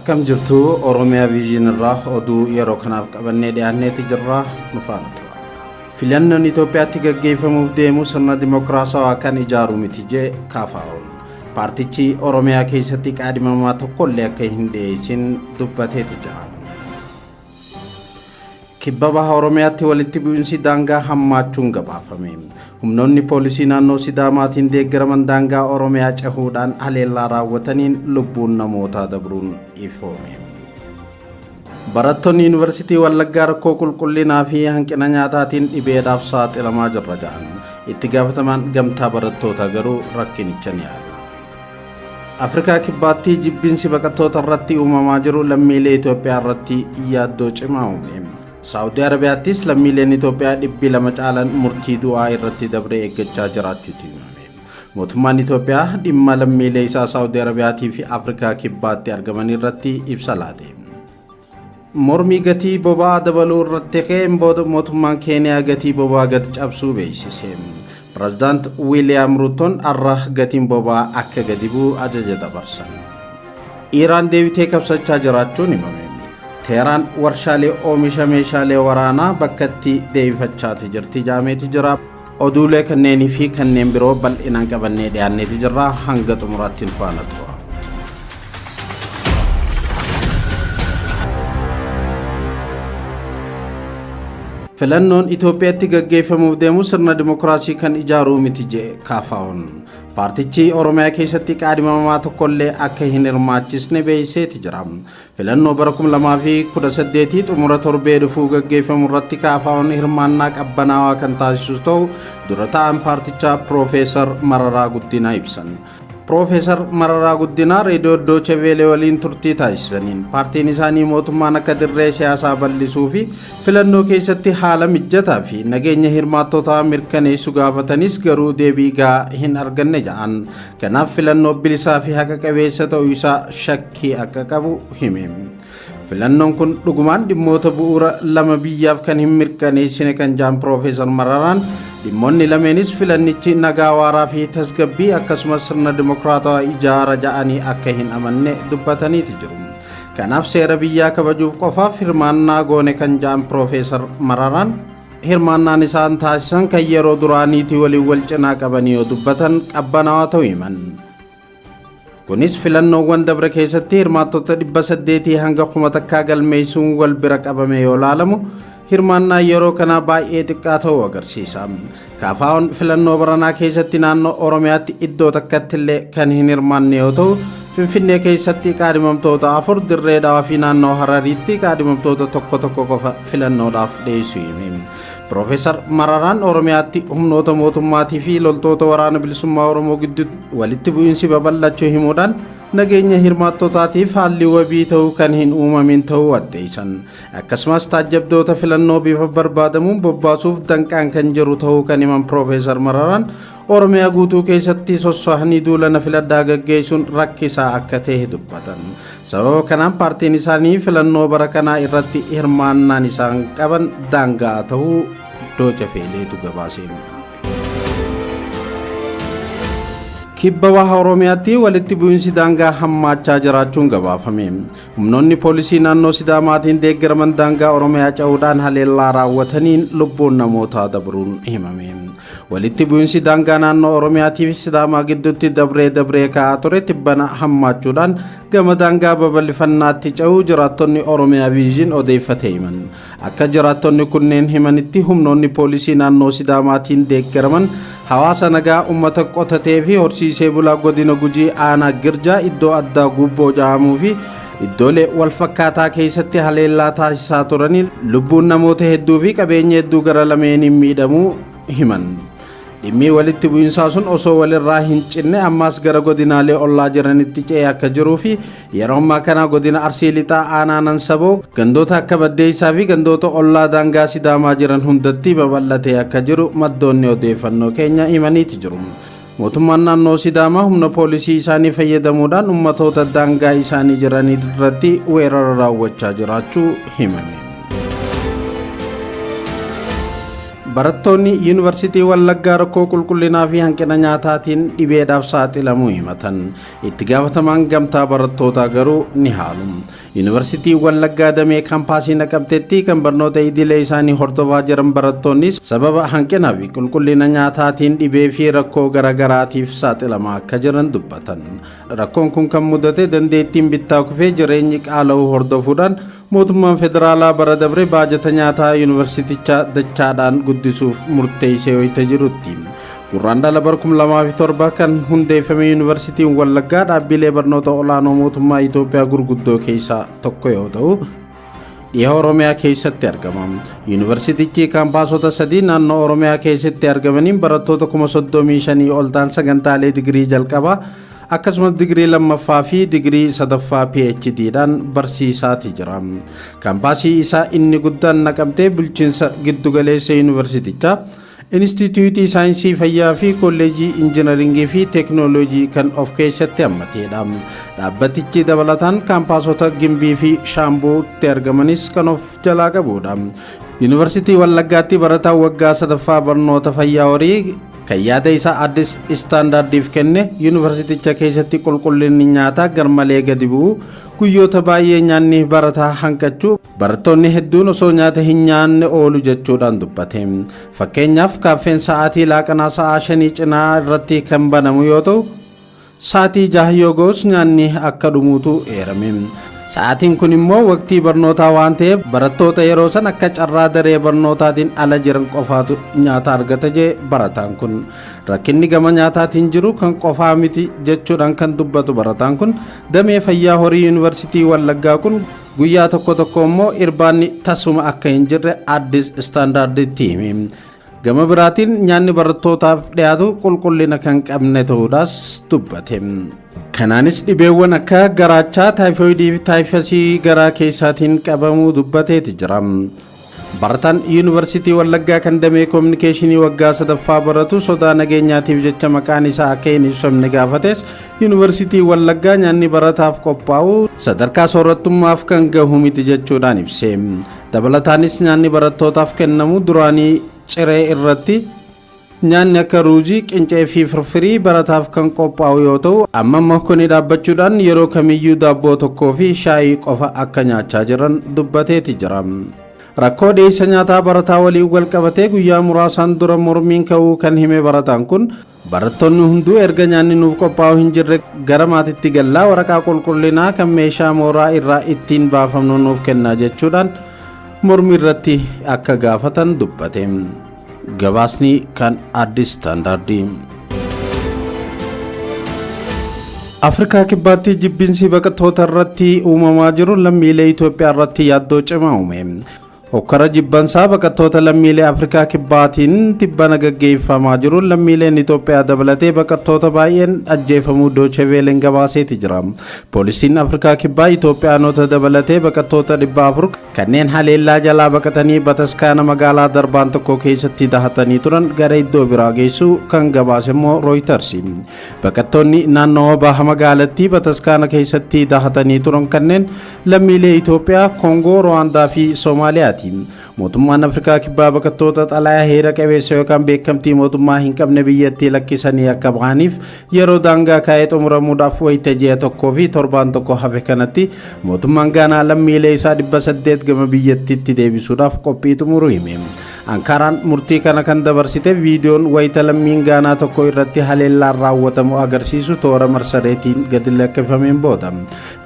Akkam jirtu Oromiyaa Viizhin irraa oduu yeroo kanaaf qabannee dhiyaanneeti jirra nu faana tura. Filannoon Itoophiyaatti gaggeeffamuuf deemu sirna dimokiraasawaa kan ijaaru miti jee KFO'n. Paartichi Oromiyaa keessatti qaadhimamaa tokkollee akka hin dhiyeessin dubbateeti jira. Kibba Baha Oromiyaatti walitti bu'insi daangaa hammaachuun gabaafame. Humnoonni poolisii naannoo Sidaamaatiin deeggaraman daangaa Oromiyaa cehuudhaan haleellaa raawwataniin lubbuun namootaa dabruun ifoome. Barattoonni Yuunivarsiitii Wallaggaa rakkoo qulqullinaa fi hanqina nyaataatiin dhibeedhaaf saaxilamaa jirra jedhan. Itti gaafatamaan gamtaa barattootaa garuu rakkinicha ni haalu. Afrikaa Kibbaatti jibbinsi baqattoota irratti uumamaa jiru lammiilee Itoophiyaa irratti yaaddoo cimaa uume. Saawudii Arabiyaattis lammiileen Itoophiyaa 200 caalan murtii du'aa irratti dabree eeggachaa jiraachuutu himame. Mootummaan Itoophiyaa dhimma lammiilee isaa Saawudii Arabiyaatii fi Afrikaa Kibbaatti argaman irratti ibsa laate. Mormii gatii boba'aa dabaluu irratti ka'een booda mootummaan Keeniyaa gatii boba'aa gad cabsuu beeksise. Pirezidaant Wiiliyaam Ruutoon har'a gatiin boba'aa akka gadi bu'u ajaja dabarsan. Iiraan deebitee kabsachaa jiraachuun himame. Teeraan warshaalee oomisha meeshaalee waraanaa bakkatti deebifachaati jirti jaameeti jira. Oduulee kanneenii fi kanneen biroo bal'inaan qabannee dhiyaanneeti jirra hanga xumuraatti nu faana tura. Filannoon Itoophiyaatti gaggeeffamuuf deemu sirna dimokiraasii kan ijaaruu miti jedhe KFO'n. Paartichi Oromiyaa keessatti qaadhimamaa tokkollee akka hin hirmaachisne beeksiseeti jira. Filannoo bara 2018 xumura torbee dhufuu gaggeeffamu irratti KFO'n hirmaannaa qabbanaawaa kan taasisu ta'u dura ta'an paartichaa Piroofeesar Mararaa Guddinaa ibsan. Piroofeesar Mararaa Guddinaa Reediyoo Dooche Veelee waliin turtii taasisaniin paartiin isaanii mootummaan akka dirree siyaasaa bal'isuu fi filannoo keessatti haala mijataa fi nageenya hirmaattotaa mirkaneessu gaafatanis garuu deebii gahaa hin arganne ja'an. Kanaaf filannoo bilisaa fi haqa qabeessa ta'uu isaa shakkii akka qabu hime. Filannoon kun dhugumaan dhimmoota bu'uura lama biyyaaf kan hin mirkaneessine kan jaan Piroofeesar Mararaan dhimmoonni lameenis filannichi nagaa waaraa fi tasgabbii akkasumas sirna dimokiraatawaa ijaara ja'anii akka hin amanne dubbataniiti jiru. Kanaaf seera biyyaa kabajuuf qofaaf hirmaannaa goone kan ja'an Piroofeesar Mararaan hirmaannaan isaan taasisan kan yeroo duraaniitii waliin wal cinaa qabanii yoo dubbatan qabbanaawaa ta'uu himan. Kunis filannoowwan dabre keessatti hirmaattota 800 hanga 1000 galmeessuun wal bira qabame yoo laalamu hirmaannaa yeroo kanaa baay'ee xiqqaa ta'uu agarsiisa. KFO'n filannoo baranaa keessatti naannoo Oromiyaatti iddoo takkatti illee kan hin hirmaanne yoo ta'u Finfinnee keessatti qaadhimamtoota 4 Dirree Dhawaa fi naannoo Harariitti qaadhimamtoota tokko tokko qofa filannoodhaaf dhiyeessuu hime. Piroofeesar Mararaan Oromiyaatti humnoota mootummaatii fi loltoota waraana bilisummaa Oromoo gidduutti walitti bu'iinsi babal'achuu himuudhaan nageenya hirmaattotaatiif haalli wabii ta'uu kan hin uumamin ta'uu addeessan. Akkasumas taajjabdoota filannoo bifa barbaadamuun bobbaasuuf danqaan kan jiru ta'uu kan himan Piroofeesar Mararaan Oromiyaa guutuu keessatti sossohanii duula na filadhaa gaggeessuun rakkisaa akka ta'e dubbatan. Sababa kanaan paartiin isaanii filannoo bara kanaa irratti hirmaannaan isaan qaban daangaa ta'uu Dooce Feeleetu gabaase. Kibba Baha Oromiyaatti walitti bu'iinsi daangaa hammaachaa jiraachuun gabaafame. Humnoonni poolisii naannoo Sidaamaatiin deeggaraman daangaa Oromiyaa ce'uudhaan haleellaa raawwataniin lubbuun namootaa dabruun himame. Walitti bu'iinsi daangaa naannoo Oromiyaatii fi Sidaamaa gidduutti dabree dabree ka'aa ture tibbana hammaachuudhaan gama daangaa babal'ifannaatti ce'uu jiraattonni Oromiyaa Viizhin odeeffate himan. Akka jiraattonni kunneen himanitti humnoonni poolisii naannoo Sidaamaatiin deeggaraman hawaasa nagaa uummata qotatee fi horsiisee bulaa godina Gujii aanaa Girjaa iddoo addaa Guubboo jedhamuu fi iddoolee wal fakkaataa keessatti haleellaa taasisaa turaniin lubbuun namoota hedduu fi qabeenya hedduu gara lameeniin miidhamuu himan. Dhimmi walitti bu'insaa sun osoo walirraa hin cinne ammaas gara godinaalee ollaa jiranitti ce'ee akka jiruu fi yeroo ammaa kana godina Arsii Lixaa aanaa Nansaboo gandoota akka Baddeessaa fi gandoota ollaa daangaa Sidaamaa jiran hundatti babal'atee akka jiru maddoonni odeeffannoo keenya himaniiti jiru. Mootummaan naannoo Sidaamaa humna poolisii isaanii fayyadamuudhaan ummatoota daangaa isaanii jiran irratti weerara raawwachaa jiraachuu himame. Barattoonni Yuunivarsiitii Wallaggaa rakkoo qulqullinaa fi hanqina nyaataatiin dhibeedhaaf saaxilamuu himatan. Itti gaafatamaan gamtaa barattootaa garuu ni haalu. Yuunivarsiitii Wallaggaa damee kaampaasii Naqamteetti kan barnoota idilee isaanii hordofaa jiran barattoonni sababa hanqinaa fi qulqullina nyaataatiin dhibee fi rakkoo garaagaraatiif saaxilamaa akka jiran dubbatan. Rakkoon kun kan mudate dandeettiin bittaa kufee jireenyi qaala'uu hordofuudhaan mootummaan federaalaa bara dabre baajata nyaataa yuunivarsiitichaa dachaadhaan guddisuuf murteessee wayita jirutti. Gurraandhala bara 2007 kan hundeeffame Yuunivarsiitiin Wallaggaa dhaabbilee barnoota olaanoo mootummaa Itoophiyaa gurguddoo keessaa tokko yoo ta'u, dhiha Oromiyaa keessatti argama. Yuunivarsiitichi kaampaasota sadii naannoo Oromiyaa keessatti argamaniin barattoota 35,000 ol ta'an sagantaalee digirii jalqabaa akkasumas digirii lammaffaa fi digirii sadaffaa PhD dhaan barsiisaati jira. Kaampaasii isaa inni guddaan Naqamtee bulchiinsa giddugaleessa yuunivarsiitichaa Inistituutii Saayinsii Fayyaa fi Kolleejii Injinaringii fi Teeknooloojii kan of keessatti hammatedha. Dhaabbatichi dabalataan kaampaasota Gimbii fi Shaambuutti argamanis kan of jalaa qabudha. Yuunivarsiitii Wallaggaatti barataa waggaa sadaffaa barnoota fayyaa horii kan yaada isaa Addis Istaandaardiif kenne, yuunivarsiiticha keessatti qulqullinni nyaataa garmalee gadi bu'u, guyyoota baay'ee nyaanni barataa hanqachuu, barattoonni hedduun osoo nyaata hin nyaanne oolu jechuudhaan dubbate. Fakkeenyaaf, kaaffeen sa'aatii laaqanaa sa'aa 5 cinaa irratti kan banamu yoo ta'u, sa'aatii 6 yoo ga'us nyaanni akka dhumuutu eerame. Sa'aatiin kun immoo waqtii barnootaa waan ta'eef, barattoota yeroo san akka carraa daree barnootaatiin ala jiran qofaatu nyaata argata jee barataan kun. Rakkinni gama nyaataatiin jiru kan qofaa miti jechuudhaan kan dubbatu barataan kun damee fayyaa horii Yuunivarsiitii Wallaggaa kun, guyyaa tokko tokko immoo irbaanni tasuma akka hin jirre Addis Istaandaarditti hime. Gama biraatiin nyaanni barattootaaf dhiyaatu qulqullina kan qabne ta'uudhaas dubbate. Kanaanis dhibeewwan akka garaachaa, taayifoidii fi taayifasii garaa keessaatiin qabamuu dubbateeti jira. Barataan Yuunivarsiitii Wallaggaa kan damee koominikeeshinii waggaa sadaffaa baratu sodaa nageenyaatiif jecha maqaan isaa akka hin ibsamne gaafates, Yuunivarsiitii Wallaggaa nyaanni barataaf qophaa'u sadarkaa soorattummaaf kan gahu miti jechuudhaan ibse. Dabalataanis nyaanni barattootaaf kennamu duraanii ciree irratti nyaanni akka ruuzii, qincee fi firfirii barataaf kan qophaa'u yoo ta'u, amma immoo kuni dhaabbachuudhaan yeroo kamiyyuu daabboo tokkoo fi shaayii qofa akka nyaachaa jiran dubbateeti jira. Rakkoo dhiyeessa nyaataa barataa waliin wal qabatee guyyaa muraasaan dura mormiin ka'uu kan hime barataan kun, barattoonni hunduu erga nyaanni nuuf qophaa'u hin jirre gara maatitti gallaa, waraqaa qulqullinaa kan meeshaa mooraa irraa ittiin baafamnu nuuf kennaa jechuudhaan mormii irratti akka gaafatan dubbate. Gabaasni kan Addis Istaandaardii. Afrikaa Kibbaatti jibbinsi baqattoota irratti uumamaa jiru lammiilee Itoophiyaa irratti yaaddoo cimaa uume. Hokkara jibbansaa baqattoota lammiilee Afrikaa Kibbaatiin tibbana gaggeeffamaa jiru lammiileen Itoophiyaa dabalatee baqattoota baay'een ajjeefamuu Doocheveelen gabaaseeti jira. Poolisiin Afrikaa Kibbaa Itoophiyaanota dabalatee baqattoota 400 kanneen haleellaa jalaa baqatanii bataskaana magaalaa Darbaan tokko keessatti dahatanii turan gara iddoo biraa geessuu kan gabaase immoo Rooyiters. Baqattoonni naannawa baha magaalattii bataskaana keessatti dahatanii turan kanneen lammiilee Itoophiyaa, Koongoo, Ruwaandaa fi Soomaaliyaati. Mootummaan Afrikaa Kibbaa baqattoota xalayaa heera qabeessa yookaan beekamtii mootummaa hin qabne biyyattii lakkisanii akka bahaniif yeroo daangaa kaa'ee xumuramuudhaaf wayita ji'a tokkoo fi torbaan tokko hafe kanatti, mootummaan Gaanaa lammiilee isaa 800 gama biyyattiitti deebisuudhaaf qophii xumuruu hime. Ankaaraan murtii kana kan dabarsite viidiyoon wayita lammiin Gaanaa tokko irratti haleellaan raawwatamu agarsiisu toora marsareetiin gadi lakkifameen booda.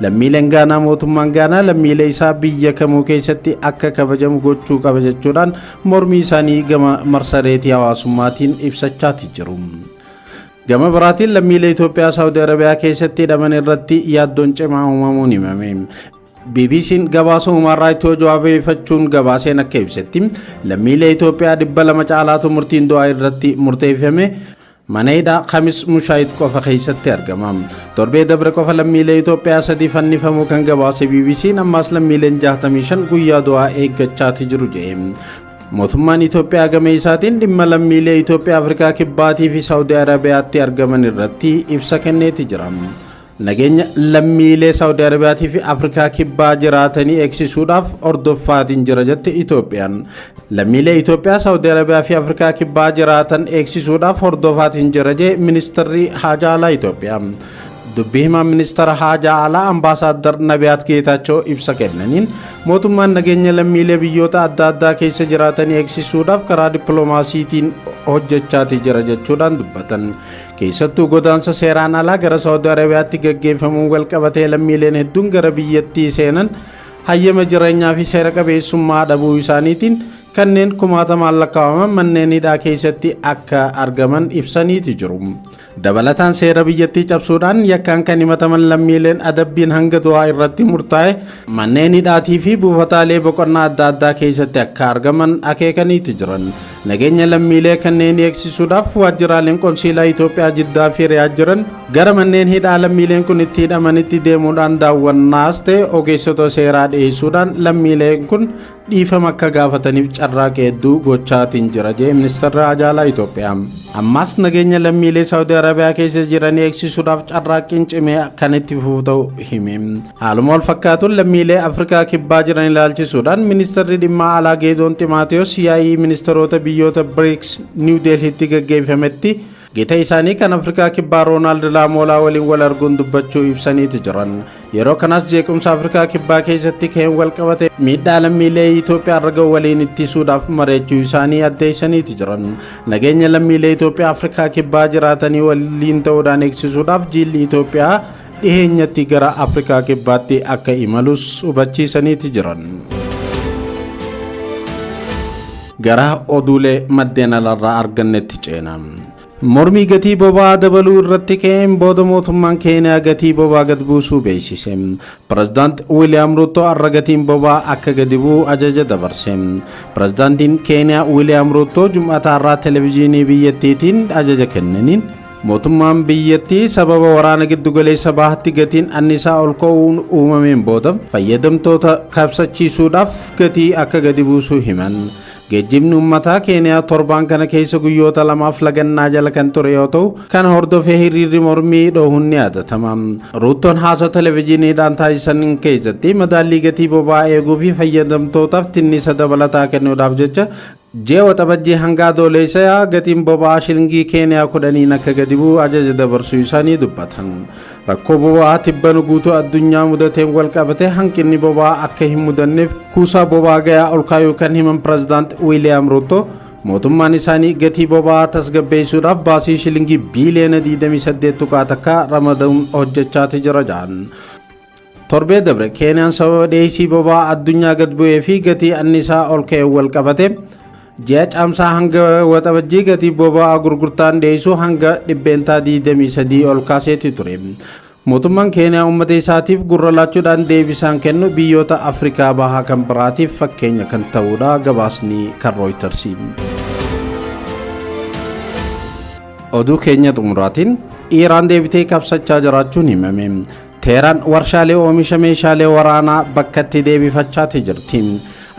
Lammiileen Gaanaa mootummaan Gaanaa lammiilee isaa biyya kamuu keessatti akka kabajamu gochuu qaba jechuudhaan mormii isaanii gama marsareetii hawaasummaatiin ibsachaati jiru. Gama biraatiin lammiilee Itoophiyaa Saawudi Arabiyaa keessatti hidhaman irratti yaaddoon cimaa uumamuun himame. BBC'n gabaasa Human Rights Watch wabeeffachuun gabaaseen akka ibsetti, lammiilee Itoophiyaa 200 caalaatu murtiin du'aa irratti murteeffame mana hidhaa Kamis Mushaayit qofa keessatti argama. Torbee dabre qofa lammiilee Itoophiyaa sadii fannifamuu kan gabaase BBC'n, ammaas lammiileen 65 guyyaa du'aa eeggachaati jiru jedhe. Mootummaan Itoophiyaa gama isaatiin dhimma lammiilee Itoophiyaa Afrikaa Kibbaatii fi Saawudi Arabiyaatti argaman irratti ibsa kenneeti jira. Nageenya lammiilee Saawudii Arabiyaatii fi Afrikaa Kibbaa jiraatanii eegsisuudhaaf hordoffaatiin jira jette Itoophiyaan. Lammiilee Itoophiyaa Saawudii Arabiyaa fi Afrikaa Kibbaa jiraatan eegsisuudhaaf hordofaatiin jira jee ministeerri haajaa alaa Itoophiyaa. Dubbii himaan ministeera haajaa alaa Ambaasaaddar Nabiyaat Geetaachoo ibsa kennaniin, mootummaan nageenya lammiilee biyyoota adda addaa keessa jiraatanii eegsisuudhaaf karaa dippiloomaasiitiin hojjechaatii jira jechuudhaan dubbatan. Keessattuu godaansa seeraan alaa gara Saawudii Arabiyaatti gaggeeffamuun walqabatee lammiileen hedduun gara biyyattii seenan hayyama jireenyaa fi seera qabeessummaa dhabuu isaaniitiin kanneen kumaatamaan lakkaa'aman manneen hidhaa keessatti akka argaman ibsaniiti jiru. Dabalataan seera biyyattii cabsuudhaan yakkaan kan himataman lammiileen adabbiin hanga du'aa irratti murtaa'e manneen hidhaatii fi buufataalee boqonnaa adda addaa keessatti akka argaman akeekaniiti jiran. Nageenya lammiilee kanneen eegsisuudhaaf waajjiraaleen qonsiilaa Itoophiyaa Jiddaa fi Riyaad jiran gara manneen hidhaa lammiileen kun itti hidhamanitti deemuudhaan daawwannaas ta'e ogeessota seeraa dhiyeessuudhaan lammiileen kun dhiifama akka gaafataniif carraaqii hedduu gochaatiin jira jee ministeerri haajaa alaa Itoophiyaa. Ammas nageenya lammiilee Saawudii Arabiyaa keessa jiran eegsisuudhaaf carraaqqiin cimee kan itti fufu ta'u hime. Haaluma wal fakkaatuun lammiilee Afrikaa Kibbaa jiran ilaalchisuudhaan ministeerri dhimma alaa Geedoon Ximaatewos yaa'ii ministeerota biyyoota BRICS Niw Deelhiitti gaggeeffametti gita isaanii kan Afrikaa Kibbaa Roonaald Laamoolaa waliin wal arguun dubbachuu ibsaniiti jiran. Yeroo kanas jeequmsa Afrikaa Kibbaa keessatti ka'een wal qabate miidhaa lammiilee Itoophiyaa irra ga'u waliin ittisuudhaaf mari'achuu isaanii addeessaniiti jiran. Nageenya lammiilee Itoophiyaa Afrikaa Kibbaa jiraatanii waliin ta'uudhaan eegsisuudhaaf jiilli Itoophiyaa dhiheenyatti gara Afrikaa Kibbaatti akka imalus hubachiisaniiti jiran. Gara oduulee maddeen alarraa argannetti ceena. Mormii gatii boba'aa dabaluu irratti ka'een booda mootummaan Keeniyaa gatii boba'aa gad buusuu beeksise. Pirezidaant Wiiliyaam Ruuttoo har'a gatiin boba'aa akka gadi bu'u ajaja dabarse. Pirezidaantiin Keeniyaa Wiiliyaam Ruuttoo Jum'ata har'aa televezyiinii biyyattiitiin ajaja kennaniin, mootummaan biyyattii sababa waraana giddugaleessa bahaatti gatiin annisaa ol ka'uun uumameen booda fayyadamtoota kabsachiisuudhaaf gatii akka gadi buusuu himan. Geejjibni uummataa Keeniyaa torbaan kana keessa guyyoota lamaaf lagannaa jala kan ture yoo ta'u, kana hordofee hiriirri mormii dhohuun ni yaadatama. Ruuttoon haasaa televezyiiniidhaan taasisan keessatti madaallii gatii boba'aa eeguu fi fayyadamtootaaf tinnisa dabalataa kennuudhaaf jecha ji'a Waxabajjii hanga Adoolessa gatiin boba'aa shilingii Keeniyaa 10n akka gadi bu'u ajaja dabarsuu isaanii dubbatan. Rakkoo boba'aa tibbana guutuu addunyaa mudateen wal qabate hanqinni boba'aa akka hin mudanneef kuusaa boba'aa gayaa ol kaayuu kan himan Pirezidaant Wiiliyaam Ruuttoo, mootummaan isaanii gatii boba'aa tasgabbeessuudhaaf baasii shilingii biiliyoona 28.1 ramaduun hojjechaati jira jedhan. Torbee dabre Keeniyaan sababa dhiyeessii boba'aa addunyaa gad bu'ee fi gatii annisaa ol ka'een wal qabate ji'a Caamsaa hanga Waxabajjii gatii boba'aa gurgurtaan dhiyeessuu hanga 23% ol kaaseeti ture. Mootummaan Keeniyaa uummata isaatiif gurra laachuudhaan deebisaan kennu biyyoota Afrikaa Bahaa kan biraatiif fakkeenya kan ta'udha gabaasni kan Rooyitersi. Oduu keenya xumuraatiin, Iiraan deebitee kabsachaa jiraachuun himame. Teheraan warshaalee oomisha meeshaalee waraanaa bakkatti deebifachaati jirti.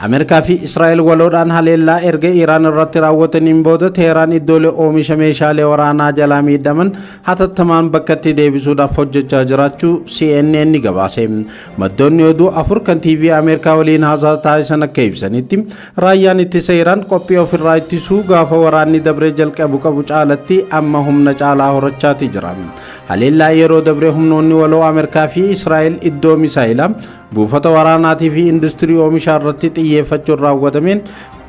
Ameerikaa fi Israa'el waloodhaan haleellaa erga Iiraan irratti raawwataniin booda Teheraan iddoolee oomisha meeshaalee waraanaa jalaa miidhaman hatattamaan bakkatti deebisuudhaaf hojjechaa jiraachuu CNN ni gabaase. Maddoonni oduu afur kan TV Ameerikaa waliin haasaa taasisan akka ibsanitti, raayyaan ittisa Iiraan qophii ofirraa ittisuu gaafa waraanni dabree jalqabu qabu caalatti amma humna caalaa horachaati jira. Haleellaa yeroo dabree humnoonni waloo Ameerikaa fi Israa'el iddoo misaayilaa, buufata waraanaatii fi industirii oomishaa irratti xiyyeeffachuun raawwatameen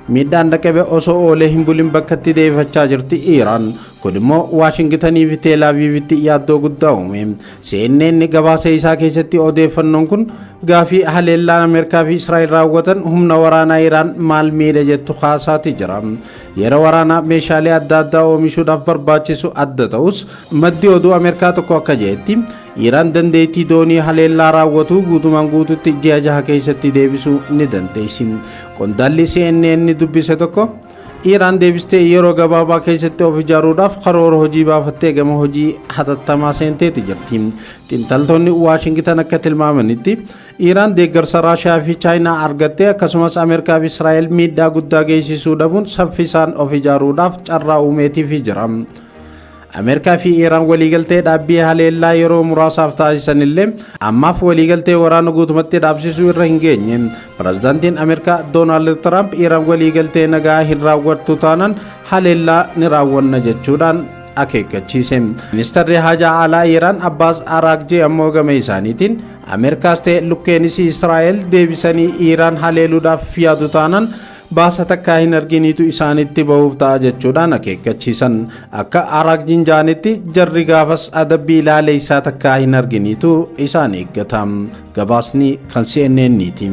miidhaan dhaqabe osoo oolee hin bulin bakkatti deebifachaa jirti Iiraan. Kun immoo Waashingitanii fi Teelaaviivitti yaaddoo guddaa uume. CNN gabaasa isaa keessatti odeeffannoon kun gaafii haleellaan Ameerikaa fi Israa'el raawwatan humna waraanaa Iiraan maal miidha jettu kaasaati jira. Yeroo waraanaa meeshaalee adda addaa oomishuudhaaf barbaachisu adda ta'us, maddi oduu Ameerikaa tokko akka jedhetti, Iiraan dandeettii doonii haleellaa raawwatu guutumaan guututti ji'a 6 keessatti deebisuu ni dandeessi. Qondaalli CNN dubbise tokko, Iiraan deebistee yeroo gabaabaa keessatti of ijaaruudhaaf karoora hojii baafattee gama hojii hatattamaa seenteeti jirti. Xiinxaltoonni Waashingitan akka tilmaamanitti, Iiraan deeggarsa Raashiyaa fi Chaayinaa argattee akkasumas Ameerikaa fi Israa'el miidhaa guddaa geessisuu dhabuun saffisaan of ijaaruudhaaf carraa uumeetiifii jira. Ameerikaa fi Iraan waliigaltee dhaabbii haleellaa yeroo muraasaaf taasisan illee ammaaf waliigaltee waraana guutumatti dhaabsisuu irra hin geenye. Pirezidaantiin Ameerikaa Doonaald Tiraamp Iraan waliigaltee nagaa hin raawwattu taanaan haleellaa ni raawwanna jechuudhaan akeekkachiise. Ministeerri Haajaa Alaa Iraan Abbaas Araagji ammoo gama isaaniitiin Ameerikaas ta'e lukkeenis Israa'el deebisanii Iraan haleeluudhaaf yaadu taanaan baasa takkaa hin arginiitu isaanitti bahuuf ta'a jechuudhaan akeekkachiisan. Akka Araagjiin jaanitti jarri gaafas adabbii ilaalee isaa takkaa hin arginiitu isaan eeggata. Gabaasni kan CNN'ti.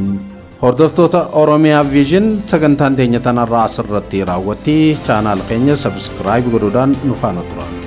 Hordoftoota Oromiyaa Vision, sagantaan teenya tanarraa asirratti raawwatti. Chaanaal keenya subscribe godhuudhaan nu faana turan.